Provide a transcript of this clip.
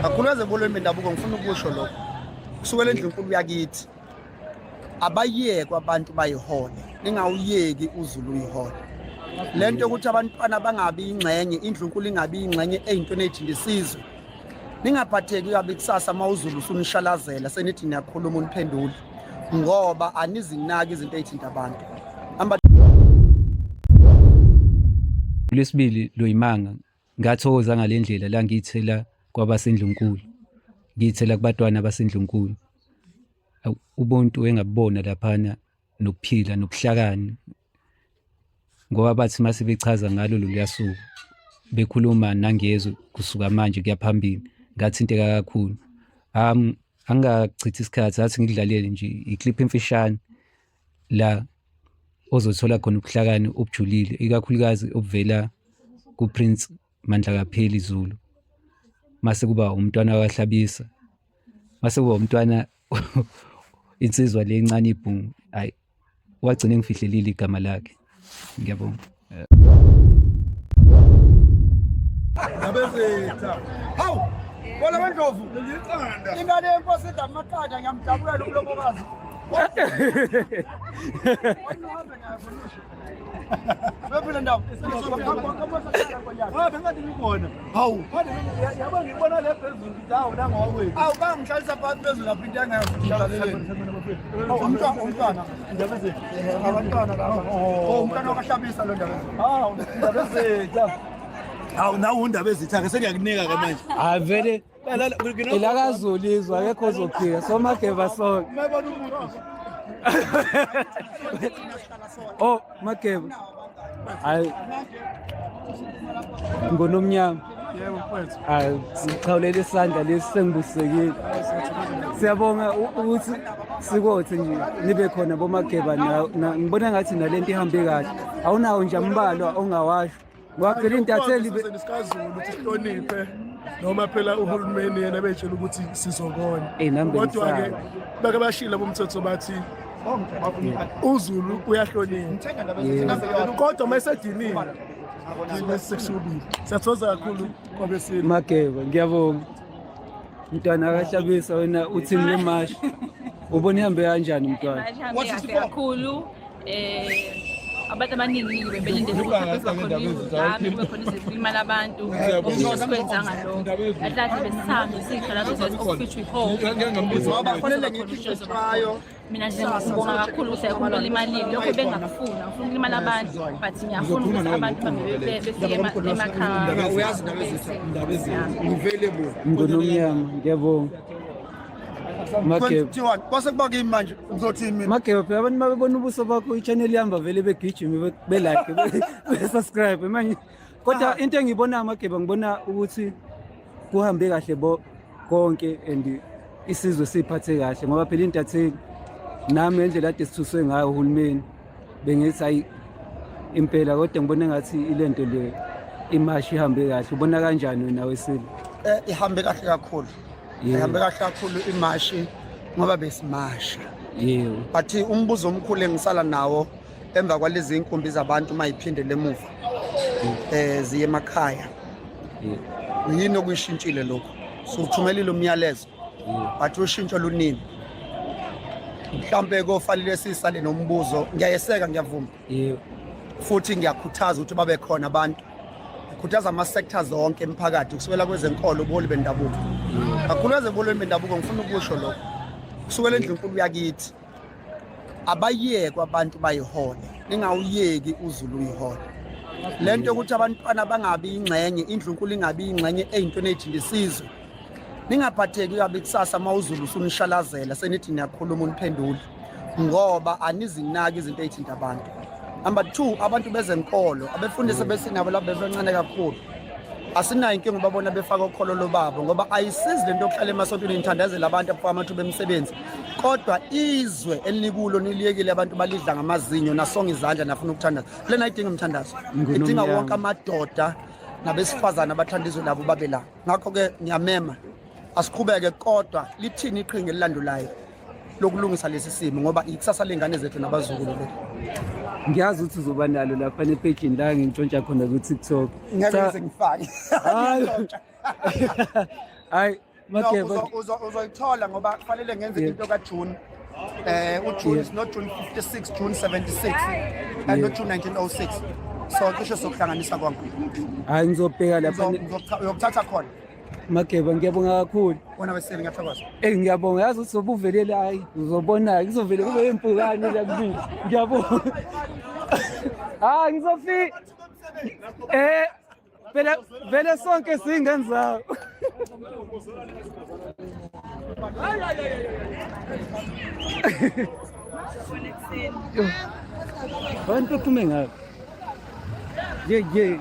Kakhulukazi ebolweni bendabuko ngifuna ukusho lokho. Kusukela endlunkulu yakithi abayekwe abantu bayihole, ningawuyeki uZulu uyihole. Lento yokuthi abantwana bangabi ingxenye, indlunkulu ingabi ingxenye eyintweni eyithinta isizwe. Ningaphatheki kabi kusasa uma uZulu usunishalazela senithi niyakhuluma uniphendule ngoba anizinaki izinto eyithinta abantu. Lwesibili loyimanga ngathokoza ngale ndlela la ngiyithela kwabasendlunkulu ngiyithela kubatwana basendlunkulu ubuntu engabubona laphana nokuphila nobuhlakani ngoba bathi mase bechaza ngalo loluya suku bekhuluma nangezwe kusuka manje kuya phambili ngathinteka kakhulu. Angingachithi isikhathi athi ngikudlalele nje i-clip emfishane la ozothola khona ubuhlakani obujulile ikakhulukazi obuvela kuPrince Mandlakapheli Zulu mase kuba umntwana wakwaHlabisa mase kuba umntwana insizwa le encane ibhungu hayi wagcina engifihlelile igama lakhe ngiyabonga. Ndabezitha. Hawu! Bona wendlovu. Ingane yenkosi idla amaqanda ngiyamjabulela umlobokazi. Bephila ndawo. Ah, bengathi ngikhona. Hawu. Yabo ngibona le phezulu ngithi hawu nangowakwethu. Awu bangihlalisa phansi phezulu lapho into engeke. Umntwana umntwana. Indaba ezethu. Abantwana laba. Oh, umntwana wakahlabisa lo ndaba. Hawu, indaba ezethu. Hawu nawe undaba ezitha ke sengiyakunika ke manje. Hayi vele elakaZulu izwe akekho ozophika somageba sonke. Mayibona umuntu. Oh mageba. Hayi ngonomnyama. Yebo mfowethu. Hayi sichawulela isandla lesi sengibusekile. Siyabonga ukuthi sikothe nje nibe khona bomageba ngibona ngathi nalento ihambe kahle. Awunawo nje ambalwa ongawasho. Waphela intatheli sikaZulu ukuthi sihloniphe noma phela uhulumeni yena betshela ukuthi sizokona. Kodwa ke bake bashila bomthetho bathi uZulu uyahlonipha. Kodwa uma esediniwe sekushubile. Siyathokoza kakhulu kwabesilo. Mageba ngiyabonga. Mntwana akahlabisa wena uthini lemashi. Ubona ihambe kanjani mntwana? Ihambe kahle kakhulu. Eh abantu abaningi bebelindele ukuthi kuzoba khona udlame kube khona izilimala abantu okunye sikwenzanga lokho kahle kahle besithanda isikhalazo of which we hope mina nje ngibonga kakhulu ukuthi ayikho umuntu olimalile lokho bengakufuna ngifuna ukulimala abantu but ngiyafuna ukuthi abantu befike emakhaya. Uyazi ndaba ezitha ngivailable. Ngonomnyama ngiyabonga. Mageba. 21 kwase kuba kimi manje ngizothini mina? Mageba phela abantu mabebona ubuso bakho i-channel ihamba vele begijime be-like be-subscribe manje kodwa into engiyibonayo Mageba ngibona ukuthi kuhambe kahle bo konke and isizwe siphathe kahle ngoba phela intatheli nami ngendlela ade sithuswe ngayo uhulumeni bengithi hayi impela kodwa ngibona ngathi ilento le imashi ihambe kahle. Ubona kanjani wena wesilo? Ihambe kahle kakhulu. Ihambe kahle kakhulu imashi ngoba besimasha. Yebo. But umbuzo omkhulu engisala nawo emva kwalezi inkumbi zabantu mayiphindele emuva ziye emakhaya. Yini okuyishintshile lokho? Suthumelile umyalezo. But ushintsho luningi. Mhlambe kofanele sisale nombuzo. Ngiyayeseka ngiyavuma. Yebo. Futhi ngiyakhuthaza ukuthi babe khona abantu. Ngikhuthaza ama-sectors zonke emphakathi kusukela kwezenkolo ubuholi bendabuko. Kakhulukazi ebuholweni bendabuko ngifuna ukusho lokho. Kusukela endlunkulu yakithi abayekwe abantu bayihole, ningawuyeki uZulu uyihole. Lento yokuthi abantwana bangabi ingxenye, indlunkulu ingabi ingxenye eyintweni eyithinta isizwe. Ningaphatheki kabi kusasa uma uZulu usunishalazela senithi niyakhuluma uniphendule ngoba anizinaki izinto eyithinta abantu. Number 2 abantu bezenkolo abefundisi besinabo laba bebancane kakhulu. Asinayo inkinga ubabona befaka ukholo lobabo ngoba ayisizi lento yokuhlala emasontweni nithandazela abantu abafaka amathuba emisebenzi kodwa izwe elinikulo niliyekile abantu balidla ngamazinyo nasonga izandla nafuna ukuthandaza. Lena ayidingi umthandazo, idinga wonke amadoda nabesifazane abathanda izwe labo babe la. Ngakho-ke ngiyamema asiqhubeke kodwa lithini iqhinga elilandulayo lokulungisa lesi simo ngoba ikusasa lengane zethu nabazukulu bethu. Ngiyazi ukuthi uzoba nalo lapha nepejini la ngintshontsha khona ku-TikTok. Ngeke ngize ngifake. Hayi. Hayi. Mageba. Uzoyithola ngoba kufanele ngenze into kaJune. uJune is not June 56, June 76 and not June 1906. So cishe sokuhlanganisa konke. Hayi, ngizobheka lapha. Uyokuthatha khona. Mageba, ngiyabonga kakhulu. Wena wesele, ngiyathokoza. Eyi, ngiyabonga, yazi ukuthi ubuvelele, hayi, uzobona kuzovele kube impukane la kubili. Ngiyabonga. Hayi, ngizofika. Phela vele sonke singenzawo. Abantu baphume ngaphi? Ye ye.